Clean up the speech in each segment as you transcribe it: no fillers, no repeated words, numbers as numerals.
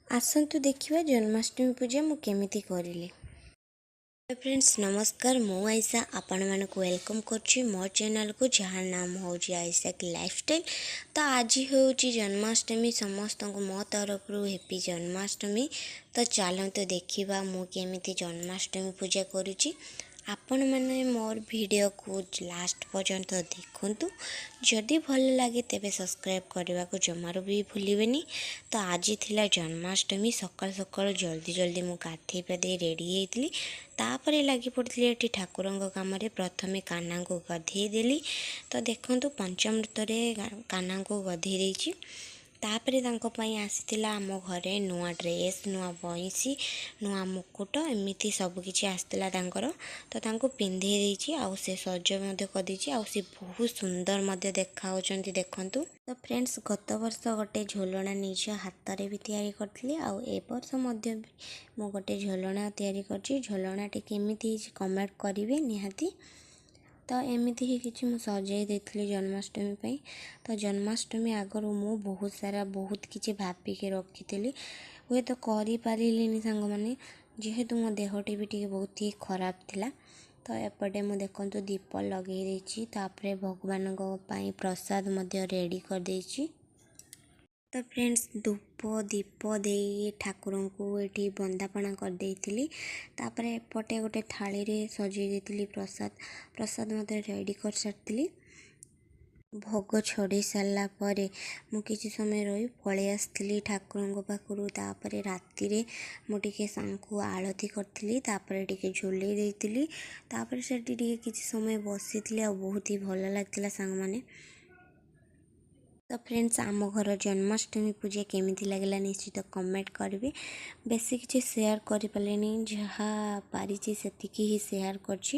ଆସନ୍ତୁ ଦେଖିବା ଜନ୍ମାଷ୍ଟମୀ ପୂଜା ମୁଁ କେମିତି କରିଲି। ଫ୍ରେଣ୍ଡସ୍, ନମସ୍କାର। ମୁଁ ଆଇସା ଆପଣମାନଙ୍କୁ welcome କରୁଛି ମୋ ଚ୍ୟାନେଲକୁ, ଯାହାର ନାମ ହେଉଛି ଆଇସାକ୍ ଲାଇଫଷ୍ଟାଇଲ୍। ତ ଆଜି ହେଉଛି ଜନ୍ମାଷ୍ଟମୀ। ସମସ୍ତଙ୍କୁ ମୋ ତରଫରୁ ହେପି ଜନ୍ମାଷ୍ଟମୀ। ତ ଚାଲନ୍ତୁ ଦେଖିବା ମୁଁ କେମିତି ଜନ୍ମାଷ୍ଟମୀ ପୂଜା କରୁଛି। ଆପଣମାନେ ମୋର ଭିଡ଼ିଓକୁ ଲାଷ୍ଟ ପର୍ଯ୍ୟନ୍ତ ଦେଖନ୍ତୁ। ଯଦି ଭଲ ଲାଗେ, ତେବେ ସବସ୍କ୍ରାଇବ୍ କରିବାକୁ ଜମାରୁ ବି ଭୁଲିବେନି। ତ ଆଜି ଥିଲା ଜନ୍ମାଷ୍ଟମୀ। ସକାଳୁ ସକାଳୁ ଜଲ୍ଦି ଜଲ୍ଦି ମୁଁ ଗାଧେଇ ପାଧେଇ ରେଡ଼ି ହେଇଥିଲି। ତାପରେ ଲାଗି ପଡ଼ିଥିଲି ଏଠି ଠାକୁରଙ୍କ କାମରେ। ପ୍ରଥମେ କାହ୍ନାଙ୍କୁ ଗାଧେଇ ଦେଲି। ତ ଦେଖନ୍ତୁ, ପଞ୍ଚାମୃତରେ କାହ୍ନାଙ୍କୁ ଗାଧେଇ ଦେଇଛି। ତାପରେ ତାଙ୍କ ପାଇଁ ଆସିଥିଲା ଆମ ଘରେ ନୂଆ ଡ୍ରେସ୍, ନୂଆ ବଇଁଶୀ, ନୂଆ ମୁକୁଟ, ଏମିତି ସବୁକିଛି ଆସିଥିଲା ତାଙ୍କର। ତ ତାଙ୍କୁ ପିନ୍ଧେଇ ଦେଇଛି ଆଉ ସେ ସଜ ମଧ୍ୟ କରିଦେଇଛି ଆଉ ସେ ବହୁତ ସୁନ୍ଦର ମଧ୍ୟ ଦେଖାହେଉଛନ୍ତି, ଦେଖନ୍ତୁ। ତ ଫ୍ରେଣ୍ଡସ୍, ଗତ ବର୍ଷ ଗୋଟେ ଝୁଲଣା ନିଜ ହାତରେ ବି ତିଆରି କରିଥିଲି ଆଉ ଏ ବର୍ଷ ମଧ୍ୟ ମୁଁ ଗୋଟେ ଝୁଲଣା ତିଆରି କରିଛି। ଝୁଲଣାଟି କେମିତି ହେଇଛି, କମେଣ୍ଟ କରିବେ ନିହାତି। ତ ଏମିତି ହିଁ କିଛି ମୁଁ ସଜେଇ ଦେଇଥିଲି ଜନ୍ମାଷ୍ଟମୀ ପାଇଁ। ତ ଜନ୍ମାଷ୍ଟମୀ ଆଗରୁ ମୁଁ ବହୁତ ସାରା ବହୁତ କିଛି ଭାବିକି ରଖିଥିଲି, ହୁଏତ କରିପାରିଲିନି ସାଙ୍ଗମାନେ, ଯେହେତୁ ମୋ ଦେହଟି ବି ଟିକେ ବହୁତ ହି ଖରାପ ଥିଲା। ତ ଏପଟେ ମୁଁ ଦେଖନ୍ତୁ ଦୀପ ଲଗେଇ ଦେଇଛି। ତାପରେ ଭଗବାନଙ୍କ ପାଇଁ ପ୍ରସାଦ ମଧ୍ୟ ରେଡ଼ି କରିଦେଇଛି। ତ ଫ୍ରେଣ୍ଡସ୍, ଧୂପ ଦୀପ ଦେଇ ଠାକୁରଙ୍କୁ ଏଠି ବନ୍ଦାପଣା କରିଦେଇଥିଲି। ତାପରେ ଏପଟେ ଗୋଟେ ଥାଳିରେ ସଜେଇ ଦେଇଥିଲି ପ୍ରସାଦ। ପ୍ରସାଦ ମଧ୍ୟ ରେଡ଼ି କରିସାରିଥିଲି। ଭୋଗ ଛଡ଼େଇ ସାରିଲା ପରେ ମୁଁ କିଛି ସମୟ ରହି ପଳେଇ ଆସିଥିଲି ଠାକୁରଙ୍କ ପାଖରୁ। ତାପରେ ରାତିରେ ମୁଁ ଟିକେ ତାଙ୍କୁ ଆଳତି କରିଥିଲି, ତାପରେ ଟିକେ ଝୁଲେଇ ଦେଇଥିଲି। ତାପରେ ସେଠି ଟିକେ କିଛି ସମୟ ବସିଥିଲି ଆଉ ବହୁତ ହି ଭଲ ଲାଗିଥିଲା ସାଙ୍ଗମାନେ। ତ ଫ୍ରେଣ୍ଡସ୍, ଆମ ଘର ଜନ୍ମାଷ୍ଟମୀ ପୂଜା କେମିତି ଲାଗିଲା, ନିଶ୍ଚିତ କମେଣ୍ଟ କରିବେ। ବେଶୀ କିଛି ସେୟାର କରିପାରିଲିନି, ଯାହା ପାରିଛି ସେତିକି ହିଁ ସେୟାର କରିଛି।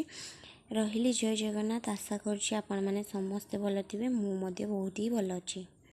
ରହିଲି, ଜୟ ଜଗନ୍ନାଥ। ଆଶା କରୁଛି ଆପଣମାନେ ସମସ୍ତେ ଭଲ ଥିବେ। ମୁଁ ମଧ୍ୟ ବହୁତ ହି ଭଲ ଅଛି।